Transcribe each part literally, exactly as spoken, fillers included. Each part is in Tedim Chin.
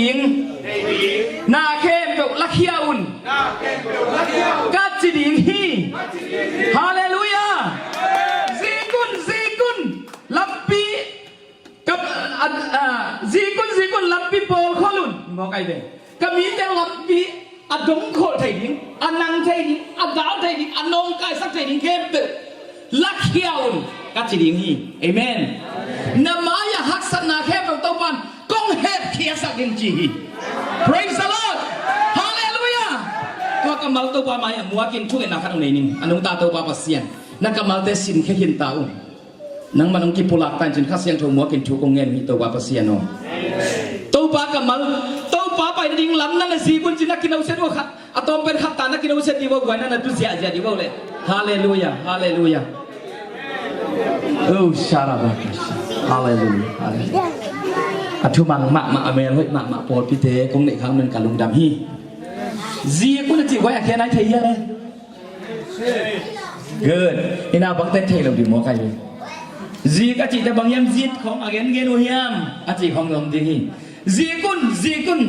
ding, na khempeuh lakhia un, ka ci ding hi. Halleluiah. Zikun, zikun lampi ka, a, a, zikun, zikun lampi pawlkholh un. Mawk ai ve. Ka mite lampi a dongkholh thei ding, a nang thei ding, a dal thei ding, a nawngkaisak thei ding khempeuh lakhia un, ka ci ding hi. Amen. Na mai-ah haksatna khempeuh Topa'n kong hepkhiasak ding ci hi. Praise the Lord. Halleluiah. Tua kammal Topa mai-ah muakin thungetna khat hong nei ning. A nungta Topa Pasian, na kammalte sinkhia khin ta un. Nangman hong kipulak ta in cin Kha Siangtho muakin thu kong ngen hi Topa Pasian aw. Topa kammal, Topa pai nading lam na na zik un cin na kinoset uh khat, a tawmpen khat ta na kinoset dih uh a guai na na tu ziahziah dih uh le. Halleluiah, halleluiah. Oh, sharabakasha. Halleluiah, halleluiah. A thumang mahmah, a melhoih mahmah pawlpite kong neih khak men ka lungdam hi. Zik un a cih guai a khia nai thei hia le? Good. Ina bangte thei lo ding maw kai? Zik a cihte bang hiam, zik khong a gengen uh hiam a cih khong zong ding hi. Zik un, zik un.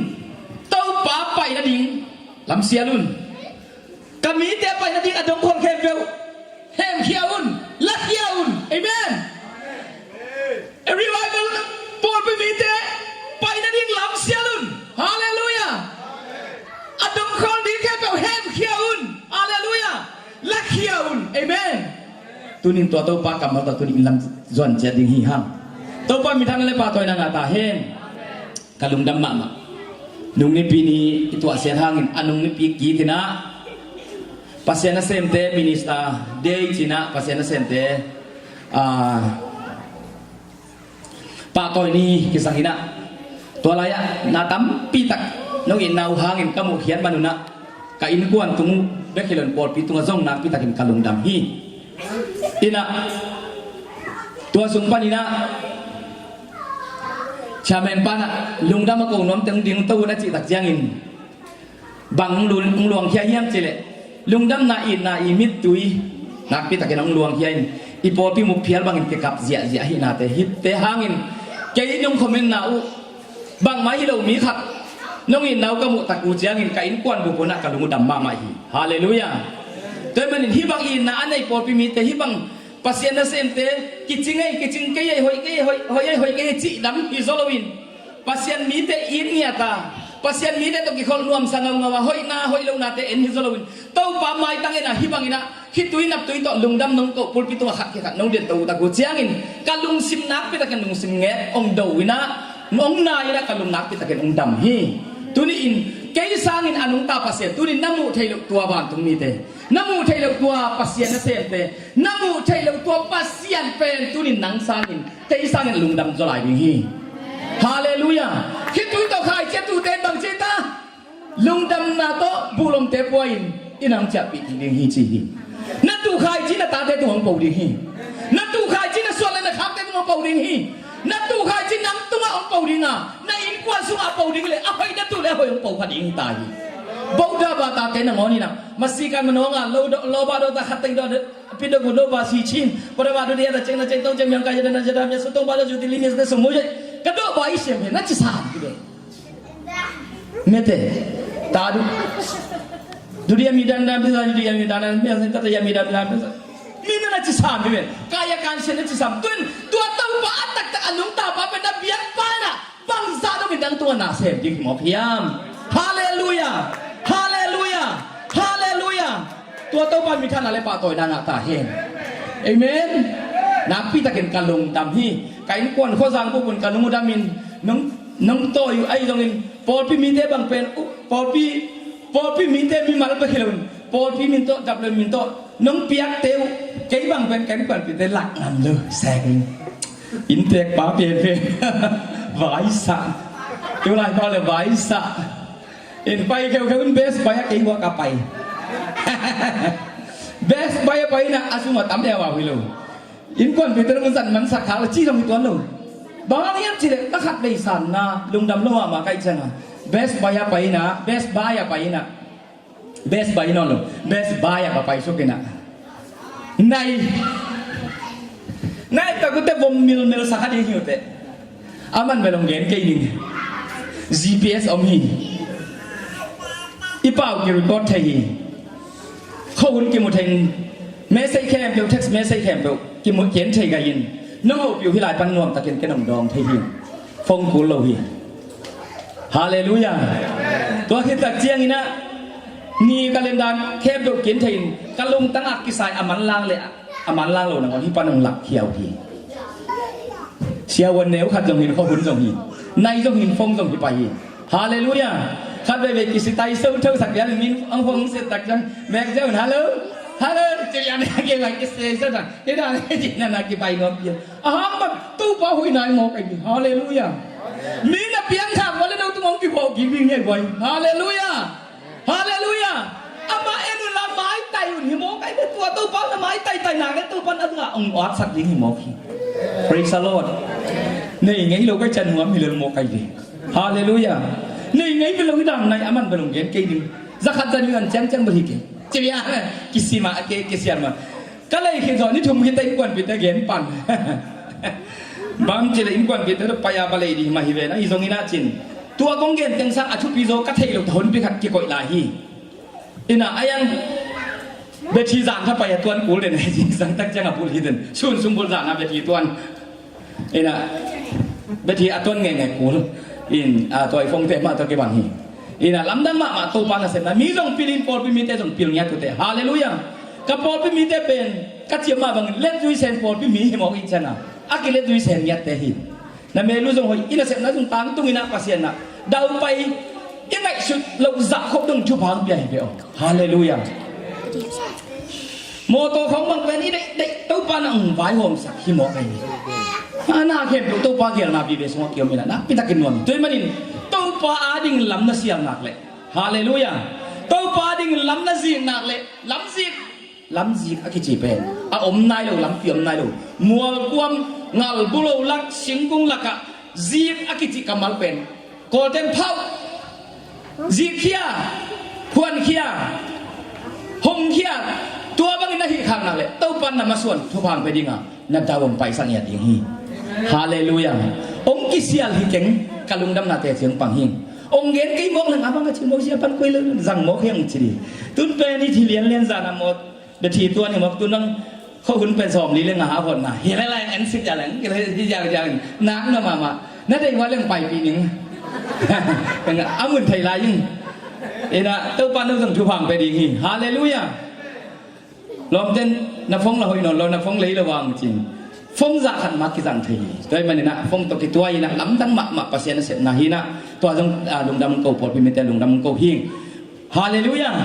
Topa pai nading lamsial un. Ka mite pai nading a dongkholh khempeuh hemkhia un, lakhia un. Amen. Revival pawlpi mite pai nading lamsial un. Halleluiah. A dongkholh ding khempeuh hemkhia un. Halleluiah. Lakhia un. Amen. Tunin tua Topa kammal tawh tunin lam zuan ciat ding hi hang. Topa minthanna le pahtawina ngah ta hen. Ka lungdam mahmah. Nung nipi ni i tuahsiat hangin a nung nipi kik in ah Pasian nasemte, Minister Day ci-in ah Pasian nasemte, ah, pahtawi ni kisang in ah, tua lai-ah na tampi tak nong itna uh hangin ka muh khiat man un ah, ka innkuan tung uh bek hi lo in pawlpi tungah zong nakpi takin ka lungdam hi. In ah, tua sung panin ah, chairman pa in ah, lungdam a ko nuamte hong ding to un a cih tak ciangin, bang hong lu-, hong luangkhia hiam cih leh, lungdamna itna i mittui nakpi takin hong luangkhia in, i pawlpi muk phial bangin kikap ziahziah ahihnate, hihte hangin kei nong comment-na uh bangmah hi lo mi khat nong itna uh ka muh tak uh ciangin ka innkuan bup un ah ka lung uh dam mahmah hi. Halleluiah. Tua ahih manin hih bang itna a nei pawlpi mite, hih bang Pasian nasemte, kicing ei, kicing kei ei, hoih kei ei, hoih, hoih ei, hoih kei ei cih lam hi zaw loin, Pasian mite it ngiat a, Pasian mite tawh kikholh nuamsa ngaungau a, hoihna hoih lohnate en hi zaw loin, Topa maitang en a, hih bangin ah khitui naptui tawh lungdam nong koh, pulpit tungah khat khit khat nong dento uh tak uh ciangin ka lungsim nakpi takin lungsim nget hong do in ah, hong nai in ah, ka lung nakpi takin hong dam hi. Tuni-in kei sangin a nungta Pasian, tuni-in na muh theih loh tua vantung mite, na muh theih loh tua Pasian nasemte, na muh theih loh tua Pasian pen tuni-in nang sangin, kei sangin lungdam zaw lai ding hi. Halleluiah. Khitui tawh khaici a tute in bang ci ta? Lungdamna tawh buhlomte pua-in i na hong ciahpih kik ding hi ci hi. Na tuh khaici na tate tungah hong po ding hi. Na tuh khaici na suan le na khakte tungah hong po ding hi. Na tuh khaici nang tungah hong po ding a, na innkuan sungah a po ding hi leh a hoih na tuh leh a hoih hong po kha ding hi ta hi. Bauda ba tate nangawn in ah, masikan manawng a lo do, lo ba do ta khat teng do, pi do gu do ba si chin, pada ba do dia da ceng na ceng tong ceng miang kai da na jada mia su tong ba do ju di li mia su de su mu je. Ka do ba i siam he na ci sam ki de. Mete. Ta du. Du dia mi dan dan bisa, du dia mi dan dan bisa, ta dia mi dan dan bisa. Mi na na ci sam mi ben. Kaya kan se na ci sam. Tun, tua Topa a taktak a nungta pa pen na biak pa na. Bangzah dongin nang tungah na sem ding hi mawk hiam? Halleluiah! Halleluiah! Halleluiah! Tua Topa minthanna le pahtawina ngah ta hen. Amen. Nakpi takin ka lungdam hi. Ka innkuan khuazang bup un ka lung uh damin, nong, nong tawi uh ahi zongin, pawlpi mite bang pen, uh, pawlpi, pawlpi mite mimal bek hi loin, pawlpi min tawh, dap lo min tawh nong piakte uh, kei bang pen ka innkuanpihte lak ngam lo sek in. Inntek pa pianpian. Vaisa. Tulai pa le vaisa. In pai kheukheu in Best Buy ah kei hua ka pai. Best Buy ah pai na a sum a tam ea vau hi lo. Innkuanpihte nong zan man sak khak le ci zong hi tuan lo. Bang hang hiam cih leh ka khat vei sanna lungdam lo mahmah ka hih ciangin Best Buy ah pai na, Best Buy ah pai na. Best Buy nawn lo. Best Buy ah va pai suk in ah. Nai. Nai ka kute vom milmil sa kha ding hi uh teh. A man bel hong gen kei ning. G P S om hi. I pau ki record thei hi. Khuahun kimu thei in, message khempeuh, text message khempeuh kimu, kien thei gai in. Nong hopih uh hi lai pan nuamtakin ken hong dawng thei hi. Phone kul lo hi. Halleluiah. Tua khit tak ciangin ah ni calendar khempeuh kien thei in, ka lungtang ah kisai a manlang le a manlang lo nangawn hih pan hong lakkhia uh hi. Siavuan neu khat zong hi in, khuahun zong hi in, nai zong hi in, phone zong hi pai hi. Halleluiah. Khat veivei kisitai so theusak lian in, min ang phone set tak ciang mek ziau in, "Hallo, hallo," ci lian in, a kei lai kisitai so tak, hih dan hih ci na na kipai nuam pian. A hang bang Topa hoih nai mawk ahi hi. Halleluiah. Mi na piangthak ua le no tung hong kiphuah kik ding hi ahi buai. Halleluiah. Halleluiah. Amah en un la maitai un hi mawk ahi ve. Tua Topa na maitai tai nak le Topa na ngah ong atsak ding hi mawk hi. Praise the Lord. Nei ngei lo kai ciang nuam hi lel mawk ahi ve. Halleluiah. Nei ngei bel lo hi dang nai aman bel ong gen kei ding. Za khat za nih an ciangciang bel hi kei. Ci bia kisim a kei kisiam a. Ka lei khit zawh ni thum khit teh innkuanpihte gen pan. Bang ci le innkuanpihte tawh pai a va lei ding mah hi ve na, hi zongin ah cin. Tua kong gen teng sang a thupi zaw ka theih loh ta honpi khat kikoih lai hi. Ina a yang bethi zan kha pai a tuan kul den, zingsang tak ciang a bul hi den. Sun sung bul zan a bethi tuan. Ina bethi a tuan ngei ngei kul. In a tua i phone te mah tua kibang hi. Ina lamdang mahmah Topa nasepna. Mi zong pil in pawlpi mite zong pil ngiat uh teh. Halleluiah. Ka pawlpi mite pen ka ciam mah bangin letzui sen pawlpi mi hi mawk i ciang a, a kiletzui sen ngiatte hi. Na mel uh zong hoih, i nasepna zong tangtung in ah Pasian ah daupai i ngaihsut loh zah khop dong thupha hong pia hi ve aw. Halleluiah. Mawtaw khawng bang pen i deihdeih Topa na hong vaihawmsak hi mawk ahi hi. A na khempeuh Topa geelna vive sungah kiom in ah nakpi takin nuam hi. Tua ahih manin Topa adingin lam na sial nak leh, halleluiah, Topa adingin lam na zik nak leh, lamzik, lamzik a kici pen a om nai lo, lampi om nai lo. Mualkuam, ngalbu lo lak, singkung lakah zik a kici kammal pen Kawlten phauh, zikkhia, phuankhia, homkhia, tua bangin na hih khak nak leh Topa na masuan thupha hong pia ding a, na dau hong paisak ngiat ding hi. Halleluiah. Hong kisial hi keng, ka lungdamna teci hong pang hi. Hong gen kei mawk leng a bang a ci mawk sia pan koi lo zang mawk hi hong ci ding. Tun pen i thi lianlian zan a mawk Bethi tuan hi mawk, tu nang khuahun pen sawmli le nga a hotna hi le lai en sik ya leng, hi le hi ya ya nak na mahmah. Na deih hua leng paipih ning. A mun thei lai ing. Ina Topa nang zong thupha hong pia ding hi. Halleluiah. Lawmten na phone la hoih nawn lo, na phone lei lo vang cin. Phone zah khat mah kizang thei hi. Tua ahih manin ah phone tawh kituai in ah lamdang mahmah Pasian nasepna hi in ah. Tua zong, ah, lungdam ko, pawlpi mite lungdam ko hi. Halleluiah.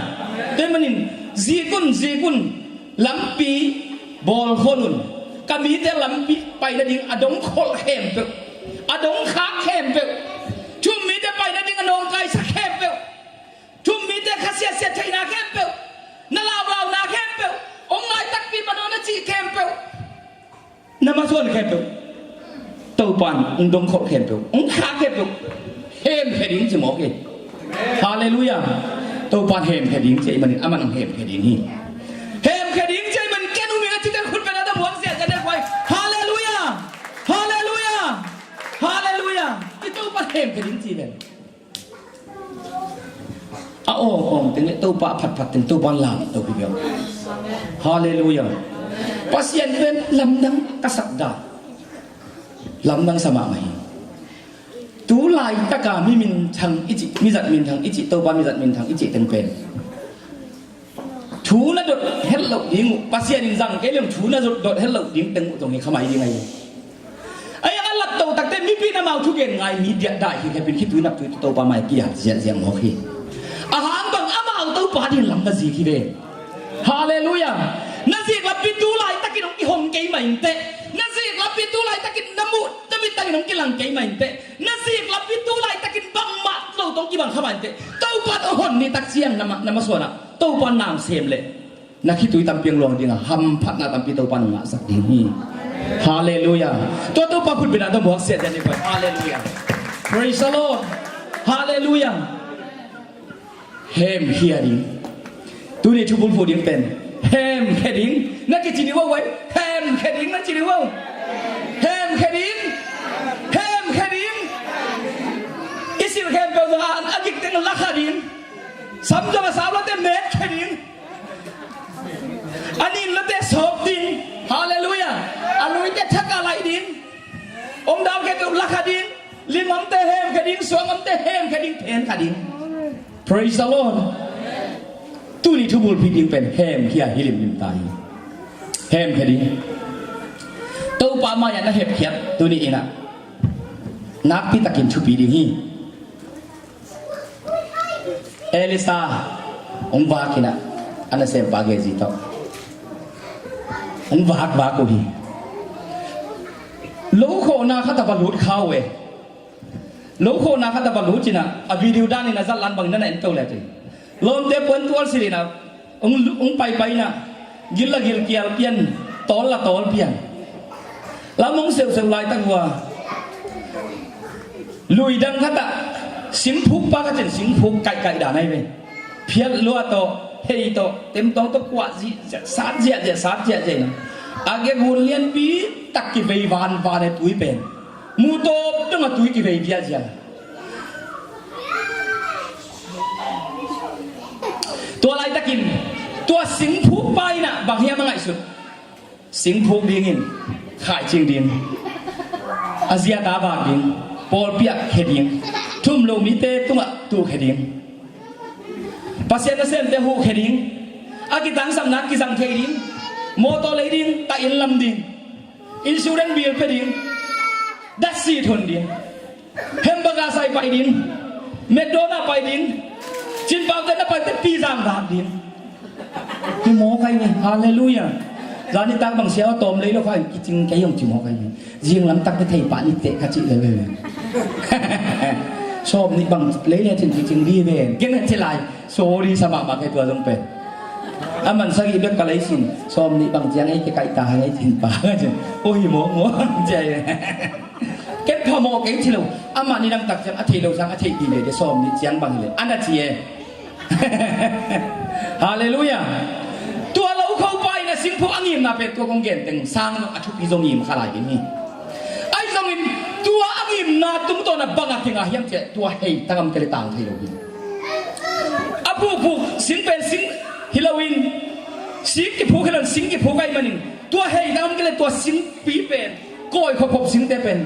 Tua ahih manin zik un, zik un, lampi bawlkhol un. Ka mite lampi pai nading a dongkholh khempeuh, a dongkhak khempeuh, thu-um mite pai nading a nawngkaisak khempeuh, thu-um mite khasiatsiat theihna khempeuh, na laulauna khempeuh, hong laitakpih mah nawn a cih khempeuh, na masuan khempeuh, Topa in hong dongkholh khempeuh, hong khak khempeuh hemkhia ding ci mawk hi. Halleluiah. Topa in hemkhia ding ci ahih manin amah in hong hemkhia ding hi. Hemkhia ding ci ahih manin ken um ing a ci, ken khut beng a dam huang sia cia dek huai. Halleluiah. Halleluiah. Halleluiah. I Topa in hemkhia ding ci ven. A awng awng teng le Topa, a phat phat teng Topa in lam to hi bia. Halleluiah. Pasian pen lamdang ka sak dan, lamdang sa mahmah hi. Tu laitaka mi minthang i cih, mi zat minthang i cih, Topa mi zat minthang i cih teng pen thu na dot het loh ding uh, Pasian in zang kei leng thu na dot het loh ding teng uh zong hi kha mai ding ahi. Ahi hang a lat to takte mipi in amau thugen ngai, mi diah dai hi khepin khitui naptui Topa mai kia ziahziah mawk hi. A hang bang amau Topa ding lam na zik hi ve. Halleluiah. Na zik lampi tu laitakin hong kihong kei mah inteh. Na zik lampi tu laitakin na muh na mittangin hong kilang kei mah inteh. Na zik lampi tu laitakin bangmah lo tong kibang kha mah inteh. Topa in hong hon ni tak ciang na ma, na masuan ah Topa in nang sem leh na khitui tampi hong luang ding a, hamphatna tampi Topa in hong ngahsak ding hi. Halleluiah. Tua Topa khut beng a dam huak siat ding hi. Halleluiah. Praise the Lord. Halleluiah. Hemkhia ding. Tuni thubul phu ding pen hemkhia ding na kici ding uh a, hemkhia ding na ci ding uh a. Hemkhia ding. Hemkhia ding. I silh Hong dau khia teh uh la kha ding. Limamte hem kha ding, suangamte hem kha ding, phen kha ding. Praise the Lord. Tuni thubulpih ding pen hemkhia hi limlim ta hi. Hemkhia ding. Topa mai-ah na hemkhiat tuni in ah nakpi takin thupi ding hi. Elisa hong vak in ah, a nasempa Gehazi tawh hong vakvak uh hi. Lo khawhna khat a va lut kha uh e. Lo khawhna khat a va lut in ah, a video dan in a zat lan bangin na na en to le teh. Lawmte puan tual silh in ah, hong lu-, hong paipai in ah, gil la gil kial pian, tawl la tawl pian. Lam hong seuhseuh laitak uh a, lui dang khat ah singphukpa khat in singphuk kaihkaih dan ahi ve. Phiat lua tawh, hei tawh, temtawng tawh kuah ziahziah, sat ziahziah, sat ziahziah in ah, a gek hun lianpi tak kivei vanvan e tui pen. Muh tawp dong a tui kivei ziahziah. Tua laitakin tua singphukpa in ah bang hiam a ngaihsut? Singphuk dingin khaihcing ding, a ziata vak ding, pawlpi ah khia ding, thum lo mite tungah tuhkhia ding, Pasian nasemte huhkhia ding, a kitangsapna kizang thei ding, mawtaw lei ding, ta inn lam ding, insurance bill pia ding, datsi thun ding, hamburger sai pai ding, McDonald pai ding, Cin Pau te na pai te pizza vak ding. Ci maw kai ni, halleluiah. Zani tak bang sia tawm lei lo kha kicing kei hong ci maw kai ni. Zing lam tak te thei pah ni teh ka ci lel lel. Sawm nih bang lei le cin kicing li ve. Gen ci lai. Sorry sa mahmah kei tua zong pen. A man sagih bek ka lei sin. Sawm nih bang ciang ei kei kaih ta hang ei cin pa. Oi maw maw ci ai. Ken phamawh kei ci lo. Amah ni dang tak ciang a thei lo sang a thei dih ve de sawm nih ciang bang hi le. An a ci e. Halleluiah. Tua lo khopa in a singphuk a ngimna pen tua kong gen teng sang a thupi zong ngim kha lai ding hi. Ahi zongin tua a ngimna tungtawn a bang a kinga hiam ciah tua hei tangam kei le tang thei lo hi. A phukphuk sing pen sing hi loin sing kiphuk hi loin sing kiphuk ahi manin tua hei tangam kei le tua singpi pen kawi khuaphop singte pen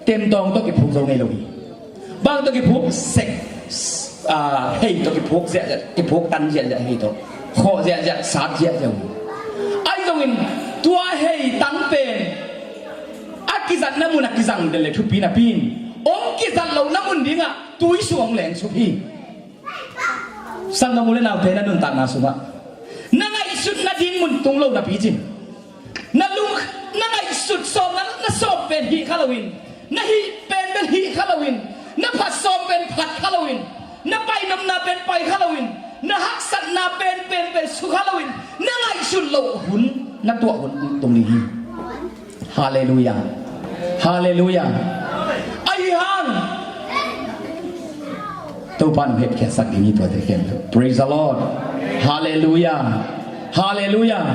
temtawng tawh kiphuk zo ngei lo hi. Bang tawh kiphuk sek, ah, hei tawh kiphuk ziahziah, kiphuk tan ziahziah hei tawh. Khawh ziahziah, sat ziahziah uh. Ahi zongin tua hei tang pen a kizatna mun a kizang den le thupi napi in hong kizat lohna mun dingah tui sung hong lengsuk hi. Sanggam u le naute na nuntakna sungah na ngaihsutna ding mun tung lo napi cin na lung na ngaihsut sawm na, na sawm pen hih kha loin na hih pen pen hih kha loin na phat sawm pen phat kha loin na painopna pen pai kha loin na haksatna pen pen pen su kha loin na ngaihsut loh hun na tuah hun tung ding hi. Halleluiah. Halleluiah. Ahi hang Topa in hong hepkhiatsak ding hi tuate khempeuh. Praise the Lord. Halleluiah. Halleluiah.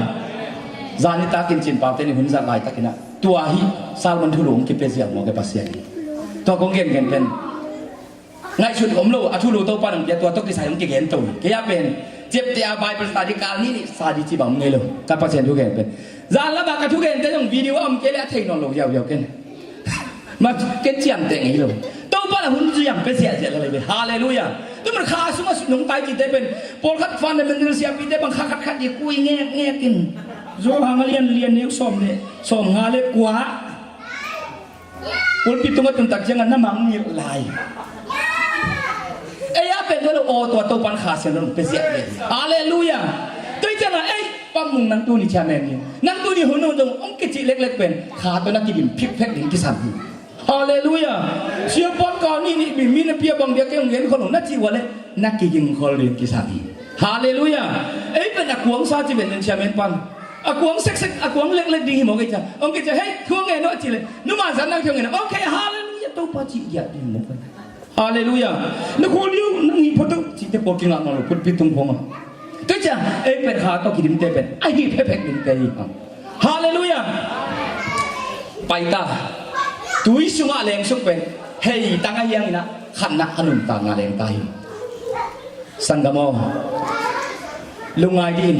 Zani takin Cin Pau te nih hun zat laitakin ah tua hi Salmon thulu hong kipia ziau mawk e Pasian hi. Tua kong gengen pen ngaihsut om lo a thulu Topa in hong pia tua tawh kisai hong kigen to hi. Kei a pen ciapteh a Bible study kal nih nih sa ding ci bang om ngei lo. Ka Pasian thugen pen zan lamah ka thugente zong video a om kei le a thei nawn lo ziauziau ken. Ma ken ciamteh ngei lo. Topa in a hun ziam pia ziahziah le lei ve. Halleluiah. Tuman kha sungah nungtai cite pen pawlkhat fundamental siapite bang kha khatkhat dih kui ngekngek in Johan a lian lian neu sawm le sawm nga le kua pulpit tungah tuntak ciangah na mangngilh lai. Ei a pen tua lo aw tua Topa in kha sian lo pia ziahziah. Halleluiah. Tua hi ciangah ei Pamung nang tuni chairman hi. Nang tuni hun hun zong hong kicih leklek pen kha tawh na kidim phikphek ding kisam hi. Halleluiah. Sia puan kau nih nih bim mi na pia bang dia kei hong gen khol lo na cih uh a leh na kiging khol ding kisam hi. Halleluiah. Ei pen a kuang sa ci ven nen chairman pan a kuang seksek a kuang leklek ding hi mawk ei cia hong kicia hei thu hong ngen uh a cih leh numa zat nang thu hong ngen uh okay halleluiah Topa cih diah ding hi mawk ei. Halleluiah. Na khul diu nang hih phot uh cihte pawl kingah nawn lo pulpit tung khawngah. Tua ciah ei pen kha tawh kidimte pen a hih phephet dingte hi. Halleluiah. Paita tui sungah lengsuk pen hei tang a hianginah khatna a nuntakna lengta hi. Sanggam aw lungngai dihin.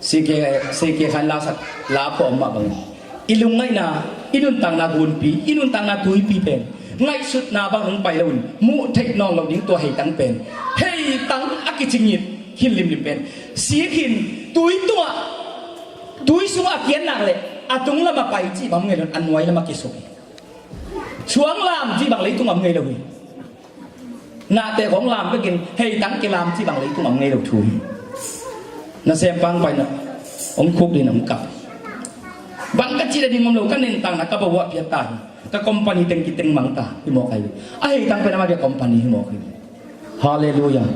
Sike sike khan la sak la phuah om mah bangin I lungngaihna, i nuntakna gunpi, i nuntakna tuipi pen ngaihsutna bang hong pai loin muh theih nawn lo ding tua heitang pen, heitang a kicingit khin limlim pen, sik hin, tui tungah, tui sungah a kiat nak leh a tung lamah pai cih bang om ngei lo, a nuai lamah kisuk hi. Suang lam cih bang leitung om ngei lo hi. Nahte khawng lam bekin heitang kilam cih bang leitung om ngei lo thu hi. Nasem pang paina hong khuk ding hong kap. Bang ka cih le ding om lo, ka nuntakna ka bawa piat ta hi. Ka company teng kiteng mang ta hi mawk ahi. A heitang pen ama dia company hi mawk hi. Halleluiah.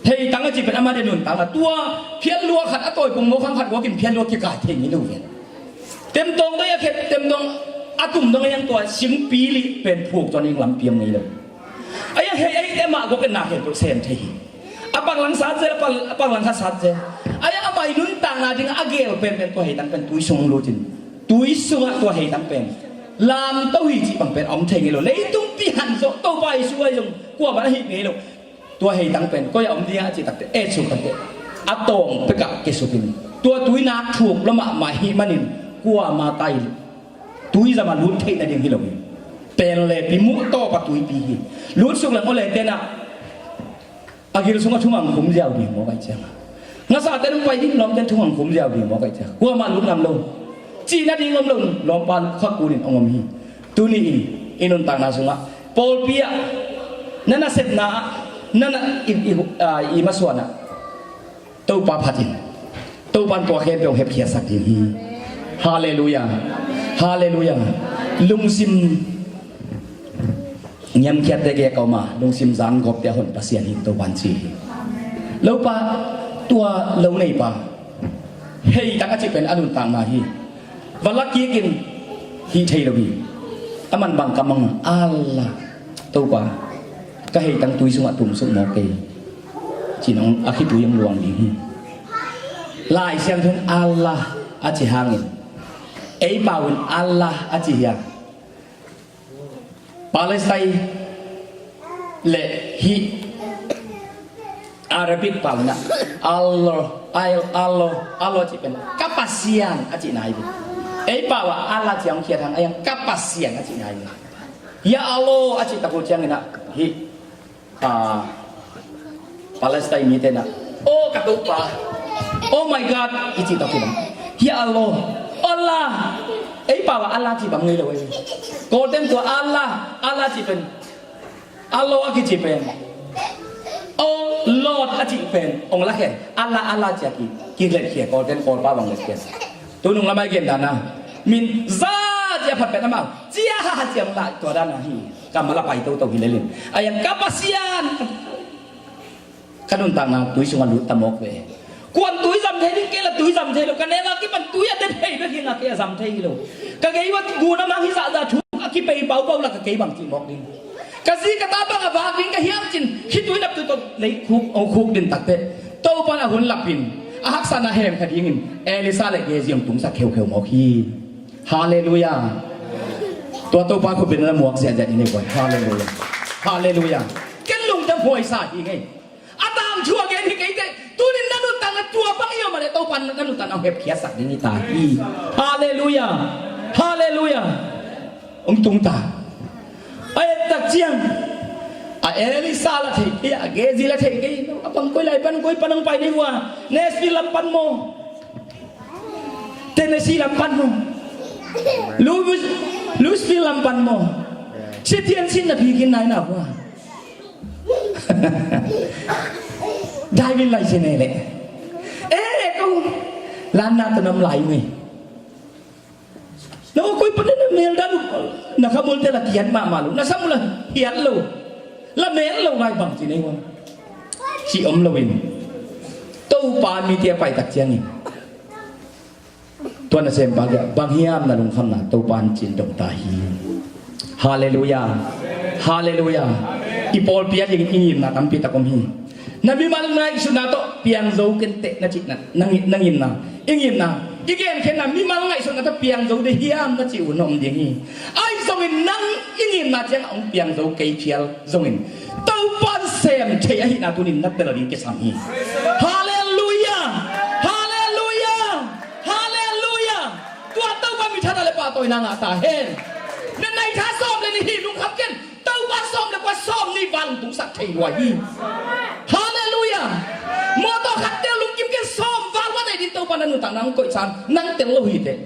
Heitang a cih pen ama dia nuntakna, tua phiatlua khat a tawi pong mawkhang khat guakin phiatlua kikai thei ngei lo ven. Temtawng doi a khet, temtawng a tum dong a yang tua singpi lih pen phuk tuan ing lampi om ngei lo. A yang hei a hite mah guakin na khen tua sem thei hi. A paklang sat zel, a pak-, a paklang khat sat zel. A yang amah i nuntakna ding a gel penpen tua heitang pen tui sung lutin, tui sungah tua heitang pen lamto hi cih bang pen om thei ngei lo. Leitung pihan zawh Topa Jesu a zong kuamah na hih ngei lo. Tua heitang pen koi a om ding a cih takte, et suk takte, a tawng pekah kisukin, tua tui nak thuk lo mahmah hih manin kuama tai tui zama lut theih nading hi lo hi. Pen le pi muh tawpa tuipi hi. Lut suk leng aw le tenah a gil sungah thungang khum ziau ding maw kai cianga, ngasa ten pai ding lawm ten thungang khum ziau ding maw kai cianga, kuama lut ngam lo. Cih nading om lo, lawmpa khuakunin hong om hi. Tuni in i nuntakna sungah, pawlpi ah, na nasepna ah, na na i, i, a, i masuanah Topa phatin, Topan tua khempeuh hong hepkhiatsak ding hi. Halleluiah. Halleluiah. Lungsim ngiamkhiatte gei a ka om a, lungsim zan gawpte a hon Pasian hi, Topan ci hi. Lopa, tua lo neipa, heitang a cih pen a nuntakna hi. Va la kikin hih thei lo hi. A man bang ka mang a, Allah, Topa, ka heitang tui sungah tumsuk mawk kei, ci-in a khitui hong luang ding hi. Lai Siangtho in Allah a ci hangin, ei pau in Allah a ci hiam? Palestine le hih Arabic pau in ah Allah, Allah, Allah, Allah cih pen ka Pasian a cihna hi. Ei pau ah Allah ci-a hong khiat hang a, yang ka Pasian a cihna hi. Ya Allah a cih tak uh ciangin ah hih, a, Palestine mite in ah, "Oh, ka Topa, oh my God," i cih tawh kibang. Ya Allah, Allah, ei pau ah Allah cih bang ngei lo ei. Kawlten tua Allah, Allah cih pen, Allah a kici pen, oh Lord a cih pen hong lakhen, Allah, Allah ci-a ki, kiletkhia, Kawlten Kawlpa bang letkhia. Tunung lamah i gen dan a, min za ci-a phat pen amau cia ha ha ci-a hong lah tua dan a hi. Kammal a pai toto hi lel in, a yang ka Pasian. Ka nuntakna tui sungah lut ta mawk ve. Kuan tui zam thei ding, kei la tui zam thei lo. Ka neng a kipan tui a det thei bek hi, nga kei a zam thei hi lo. Ka gei ua gun a mang hi zahzah thu a kipei paupau la ka kei bang cih mawk ding. Ka zi ka ta bang a vak ding ka hiam cin, khitui nap tu tawh lei khuk, hong khuk din takte, Topan a hun lapin, a haksatna hem kha dingin Elisha le Gehazi hong tungsak kheukheu mawk hi. Halleluiah. Tua Topa khutbetna muak ziahziah i nei buai. Halleluiah. Halleluiah. Ken lungdam huaisa hi ngei. A tangthu a gen hi kei teh, tunin na nuntakna tua bang i om a leh Topa na nuntakna hong hepkhiatsak ding hi ta hi. Halleluiah. Halleluiah. Hong tung ta. A et tak ciang, a Elisha la thei kei, a Gehazi la thei kei. A pang koi lai pan, koi pan hong pai ding uh a, Nashville lam pan maw, Tennessee lam pan maw, Louis-, Louisville lam pan maw, City and Sin na phi khin nai na hua. Driving license e le, eh, ko lan na ta nam lai ngai. Na ko koi panin na mel dan uh, na khamulte la kiat mahmah lo, na sam uh la hiat lo, la mel lo ngai bang ci nei ua. Ci om lo in, Topa mite a pai tak ciangin, tua nasempa kiang bang hiam na lungkhamna, Topa in ci-in dong ta hi. Halleluiah. Halleluiah. I pawlpi a dingin i ngimna tampi tak om hi. Na mimal ngaihsutna tawh piang zo kei teh na cihna, na ngi-, na ngimna, i ngimna, i genkhiatna mimal ngaihsutna tawh piang zo ding hiam na cih uh na om ding hi. Ahi zongin nang i ngimna ciangah hong piang zo kei phial zongin, Topan sem thei ahihna tunin na tel ding kisam hi. Halleluiah! Halleluiah! Halleluiah! Tua Topan Tha na le pahtawina ngah ta hen. Na nai tha sawm le nih hi, lungkham ken. Topa sawm le kua, sawm nih val tungsak thei lua hi. Halleluiah. Mawtaw khat tel lungkim ken, sawm val ua nei ding Topa na nuntakna hong koih san nang tel lo hi teh.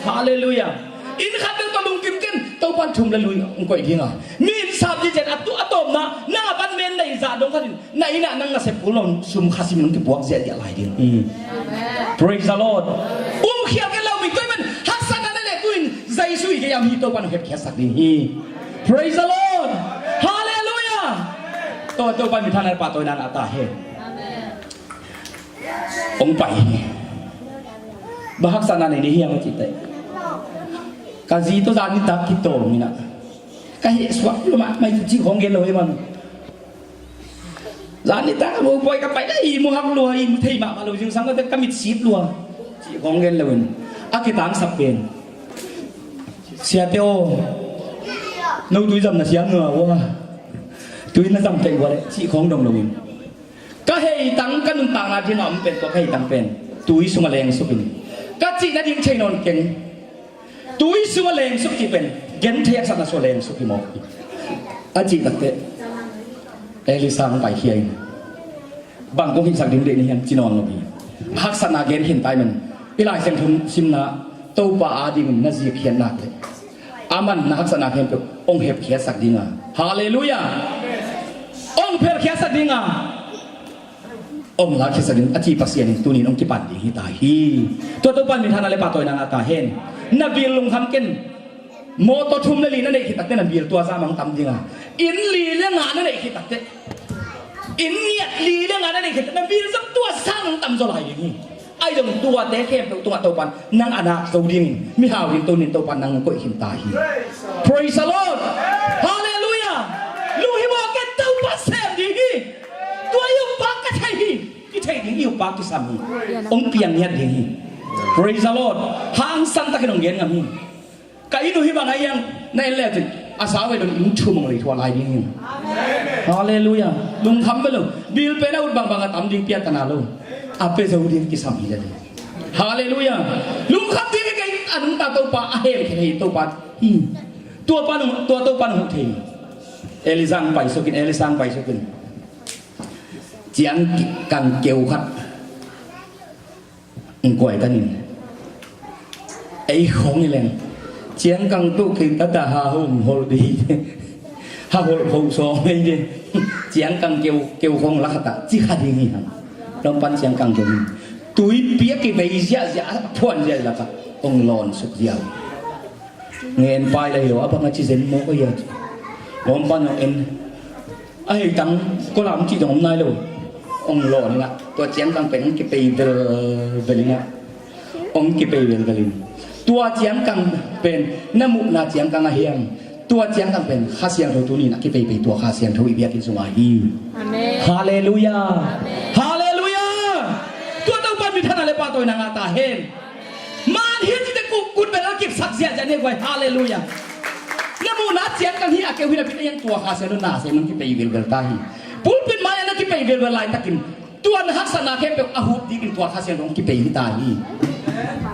Halleluiah. Inn khat tel tawh lungkim ken, Topa thum le lui hong koih ding a. Mi inn sap ding ciang a tu a tawpna, nang a ban men nei zah dong khat in na inn ah nang nasep kul lo sum khasim in hong kipuak ziahziah lai ding. Praise the Lord. Um khial ken lo, mi koih man haksatna na le tu in Jesu i gei am hi, Topa hong hepkhiatsak ding hi. Praise the Lord. Halleluiah. Topa min tha na le pahtawina ngah ta hen. Hong pai hi. Bang haksatna nei ni hiam a cih teh, ka zi tawh zan nitak kitawng in ah, ka heh suak lua mahmah hi, cih khawng gen lo hi man. Zan nitak a mopawi ka pai leh ihmu hak lua, ihmu thei mahmah lo, zingsang ka mit sit lua, cih khawng gen lo in a kitangsap pen, siate aw, no tui zam na siam nua ua, tui na zam tei ua leh, cih khawng dong lo in, ka heitang, ka nuntakna ding a om pen, tua ka heitang pen tui sungah lengsuk in, ka cih nading thei nawn keng. Tui sungah lengsuk cih pen genthei haksatna sungah lengsuk hi mawk hi. A cih takteh Elisha hong paikhia in, bang kong hihsak ding deih na hiam, ci nawn lo hi. Haksatna gen khin ta hi man. I Lai Siangtho simna, Topa adingin na zikkhiat nak leh, aman na haksatna khempeuh hong hepkhiatsak ding a. Halleluiah. Hong phelkhiatsak ding a, hong lakkhiatsak ding a, a ci Pasian in tuni in hong kipan ding hi ta hi. Tua Topa min tha na le pahtawina ngah ta hen. Na bil lungkham ken. Mawtaw thum le li na neih khit takteh na bil tua zah mah hong tam ding a. Inn li le nga na neih khit takteh, inn ngiat li le nga na neih khit takteh na bil zong tua zah mah hong tam zaw lai ding hi. Ahi zong tuate khempeuh tungah Topa in nang a nak zo dingin, mihau ding tuni in Topa in nang hong koih khin ta hi. Praise the Lord. Halleluiah. Lunghimawh ken, Topa sem ding hi. Tua i uppa ka thei hi. I thei ding i uppa kisam hi. Hong piang ngiat ding hi. Praise the Lord. Hangsan takin hong gen ngam hi. Ka inn uh hih bang a hiang na en le cin, a sau ve dong inn thum hong lei thuah lai ding hi. Halleluiah. Lungkham ve lo. Bil pen a ut bangbang a tam ding piatana lo. A pia zo ding kisam hi le ding. Halleluiah. Lungkham ding hi kei, a nungta Topa, a hemkhia hi Topa hi. Tua pa nung, tua Topa nung thei. Elisha hong paisukin, Elisha hong paisukin, ciangkang keu khat hong kuaitanin, ei khawng hi leng, ciangkang tuh kei tata ha hong hol dih, ha hol hong sawng ei dih. Ciangkang keu, keu khawng lakhatah ci kha ding hi hang. Lawmpan ciangkang keu hi. Tuipi a kivei ziahziah, a phuan ziahziah khat hong lawn suk ziau. Ngen pai lai lo, a bang a ci zen mawk a hia ci. Lawmpan hong en, a heitang kolam cih zong om nai lo. Hong lawn inah, tua ciangkang pen hong kipei velvel inah, hong kipei velvel in, tua ciangkang pen na muhna ciangkang a hiang, tua ciangkang pen Kha Siangtho tuni inah kipeipei tua Kha Siangtho i biakinn sungah hi. Amen. Halleluiah. Amen. Halleluiah. Tua Topa min tha na le pahtawina ngah ta hen. Man hi cite kut bel a kipsak ziahziah ni guai. Halleluiah. Na muhna ciangkang hi a keu hi napi na hiang tua Kha Siangtho na sem nang kipei velvel ta hi. Pulpit mai-ah na kipei velvel laitakin tua na haksatna khempeuh a huh dikin tua Kha Siangtho hong kipei hi ta hi.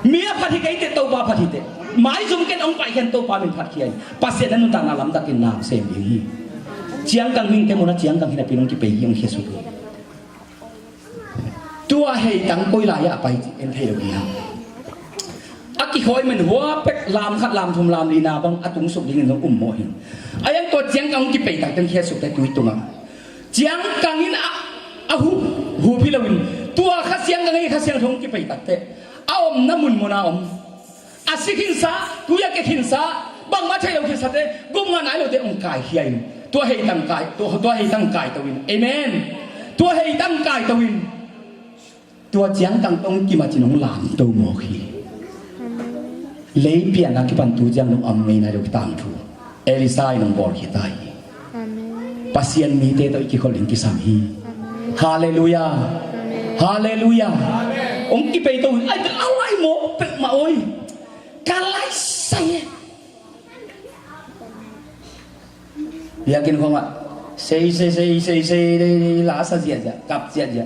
Mi a phat hi kei teh, Topa phat hi teh. Maizum ken hong paikhian Topa min phatkhia hi. Pasian na nuntakna lamtakin na sem ding hi. Ciangkang hing te muhna ciangkang hi napi nong kipei hi hong khia suk hi. Tua heitang koi lai-ah a pai cih en thei lo hi hang. A kikhawi man hua pek lam khat, lam thum, lam lina bang a tungsuk dingin zong um mawh hi. A yang tua ciangkang kipei tak teng khia suk te tui tungah. Ciangkang in a, a hu, hu phi loin. Tua Kha Siangkang hi, Kha Siangtho kipei tak te. A omna munmun a om. A si khinsa, tui a ke khinsa, bangmah thei lo khinsa te, gum ngah nai lo te hong kaikhia in. Tua heitang kai, tua, tua heitang kaito in. Amen. Tua heitang kaito in. Tua ciangkang tong kimacin hong lamto mawk hi. Leipian a kipan tu ciang nong am ngei nai lo kitang thu. Elisha in hong bawl khita hi. Amen. Pasian mite tawh i kikhol ding kisam hi. Amen. Halleluiah. Amen. Halleluiah. Amen. Hong kipei to, ai, a lai mawk pek mah oi. Ka lai sai e. Biakinn khawngah sei, sei, sei, sei, sei, dei, dei, la sa ziahziah, kap ziahziah.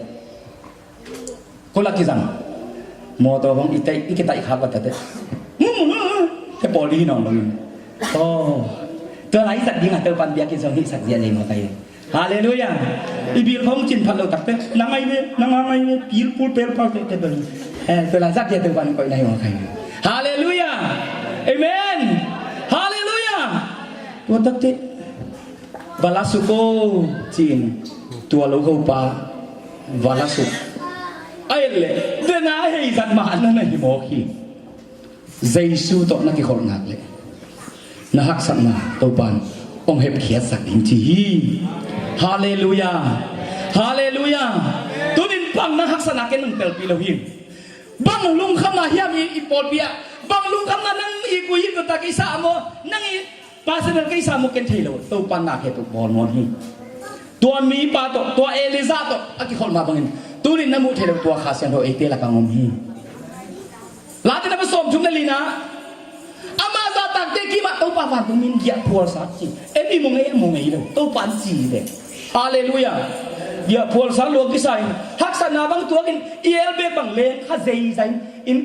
Ko la kizang. Mawtaw hong i taih, i kitaih khak va tate. Te pawl ding hi nawn lo in. Oh. Tua lai zat ding a Topan biakinn sung hihsak zia lei mawk ahi. Halleluiah. I bil khong cin phat lo takte, na ngai ve, na nga ngai ve, pil pul pel pal te te bel. Eh, tua lai zat dia Topan koihna hi mawk ahi. Halleluiah. Amen. Halleluiah. Tua takte, va la suk o, ci-in tua lo hopa va la suk. A et leh, dena hei zat mah na na hi mawk hi. Jesu tawh na kikholh nak leh na haksatna Topan hong hepkhiatsak ding ci hi. Halleluiah. Halleluiah. Tunin pang na haksatna ken nong telpih lo hi. Bang lungkhamna hiam i, i pawlpi ah? Bang lungkhamna nang i gui i nutak i sa maw? Nang i personal ka i sa maw ken thei lo. Topan na khe tuk bawl ngawn hi. Tua mipa tawh, tua Elijah tawh a kikholh mah bangin tunin na muh thei lo tua Kha Siangtho eite lakah hong om hi. Late na va sawm thum le lina. Ama zahtakte kimah Topa vantung min giah phualsa ci. Ei mi mu ngei, mu ngei lo. Topa an ci ve. Halleluiah. Giah phualsa lua kisa in, haksatna bang tuakin i elbek bang leng kha zeizai in,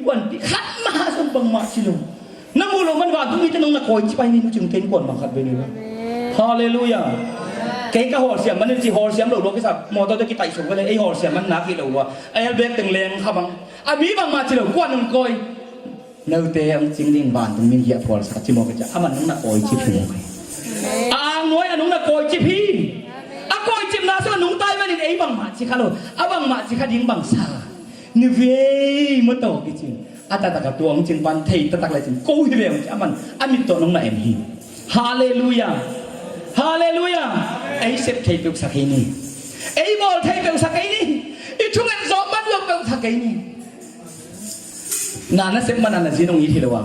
innkuanpih khat mah zong bangmah ci lo. Na muh loh man vantung mite nong na kawi cip ahi ni, nu cingte innkuan bang khat ve ni lo. Halleluiah. Kei ka hawlsiam man in ci, hawlsiam lo lua kisa, mawtawte kitaih sung ve le, ei hawlsiam man nak hi lo lua. A elbek teng leng kha bang. A mi bangmah ci lo, kua nong kawi? Note hong cing ding vantung min giah phualsa ci mawk hi cia, aman nong na kawicip hi mawk hi. A angnuai a nong na kawicip hi. A kawicipna sungah nungta ahih manin ei bangmah ci kha lo, a bangmah ci kha ding bang sa. Ni vei maw tawh kicin. A taktak a tua hong cing pan thei taktak le cin ko hi ve hong ci, aman a mit tawh nong na en hi. Halleluiah. Halleluiah. Ei sep thei peuhsak kei ni. Ei bawl thei peuhsak kei ni. I thunget zawh man lo peuhsak kei ni. Na na sep man a na zin hong it hi lo a,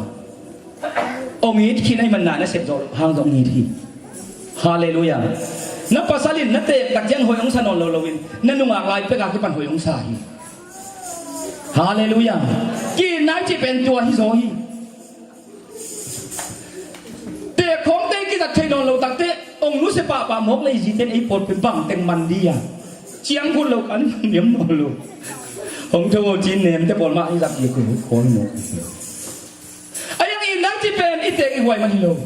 hong it khin ahih man na na sep zawh hang zong hong it hi. Halleluiah. Na pasal in na teek tak ciang hoih hong sa nawn lo loin na nungak lai pek a kipan hoih hong sa hi. Halleluiah. Ki-itna i cih pen tua hi zaw hi. Teek khawngte i kizat thei nawn lo takte hong nusia pahpah mawk le i zite in ei pawlpi bang teng man di a, ciang khut lo kan niam nawn lo. Hong tho ci nemte pawl mah i zat ding kul khawl mawk. A yang itna i cih pen i teek i huai man hi lo.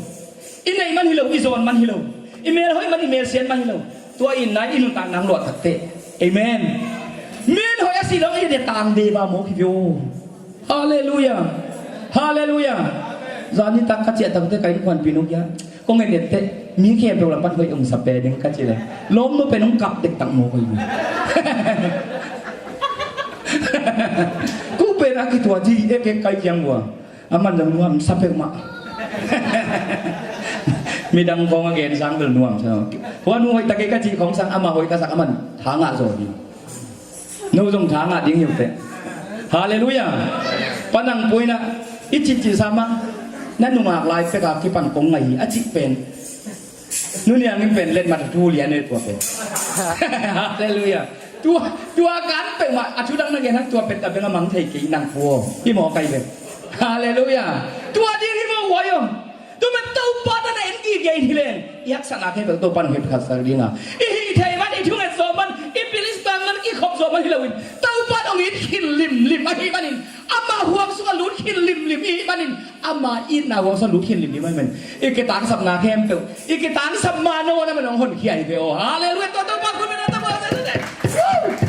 I neih man hi lo, i zawn man hi lo. I mel hoih man, i mel sian man hi lo. Tua itna i nuntak nang luah takte. Amen. Min hoih a si lo i de tang de ba mawk hi vio. Halleluiah. Halleluiah. Zani tak ka ciah takte ka innkuanpih nu kia kong en etteh, mi khempeuh lam pan hoih hong sa pe ding ka ci le, lawmnu pen hong kap dektak mawk hoih. Ku pen a kituat hi, ek ek kai kiang ua. Aman zong nuam sa peuhmah. Midang khawng a gen sang bel nuam sa. Hua nu hoih tak ei ka cih khawng sang, ama hoih ka sak, aman tha ngah zaw hi. No zong tha ngah ding hi uh teh. Halleluiah. Panang puina i cihcih sa mah, na nungak lai pek a kipan kong ngai hi a cih pen. Nu Niang in pen letmat a thu lian ei tua pen. Halleluiah. Tua, tua kan peuhmah a thudang na gen hang tua pen a beng a mang thei kei nang pu aw. Hi mawk ahi ve. Halleluiah. Tua ding hi mawk huai aw. Tua pen Topa na na en gige in hi leng i haksatna khempeuh Topa nong hepkhiatsak ding a, i hih theih man, i thunget zawh man, i pil i spang man, i khop zawh man hi loin Topa nong it khin limlim ahih manin, ama huang sungah lut khin limlim i hih manin, ama itna huang sungah lut khin limlim ahih manin, i kitangsapna khempeuh, i kitangsap mah nawn a man hong honkhia hi ve aw. Halleluiah. Tua Topa khut beng a ta.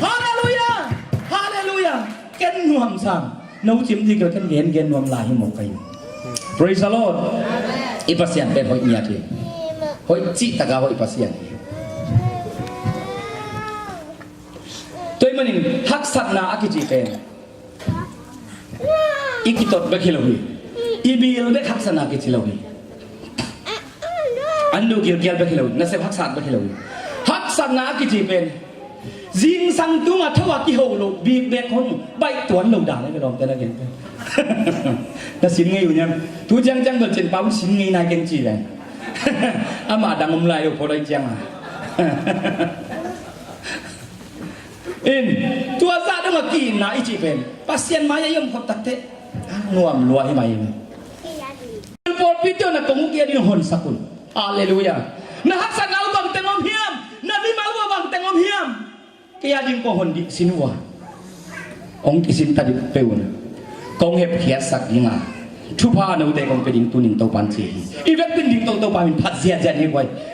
Halleluiah. Halleluiah. Ken nuam sam. No cim ding kei ken gen gen nuam lai hi mawk ka hi. Praise the Lord. I Pasian pen hoih ngiat hi. Hoih cih taka hoih Pasian hi. Tua ahih manin haksatna a kici pen i kitot bek hi lo hi. I bil bek haksatna kici lo hi. An duh gilkial bek hi lo hi. Nasep haksat bek hi lo hi. Haksatna a kici pen zingsang tungah tho a kiho lo bikbek hong baih tuan lo dan a ka lawmte na gen pen. Na sin ngei uh niam. Tu ciangciang bel cin pau sin ngei nai keng ci leng. Amah dang om lai lo pholoi ciang a. In, tua zah dong a ki-itna i cih pen Pasian mai-ah i om khop takteh, ah, nuam lua hi mai hi. Pawlpi teuh na kong uh kia ding honsak un. Halleluiah. Na haksatna uh bangteng om hiam? Na mimal uh bangteng om hiam? Kei a ding kong hon dih sin uh a, hong kisin ta dih peuh un. Kong hepkhiatsak ding a, Thupha note kong pia ding tunin Topan ci hi. I vekpin ding tawh Topa min phat ziahziah ni guai.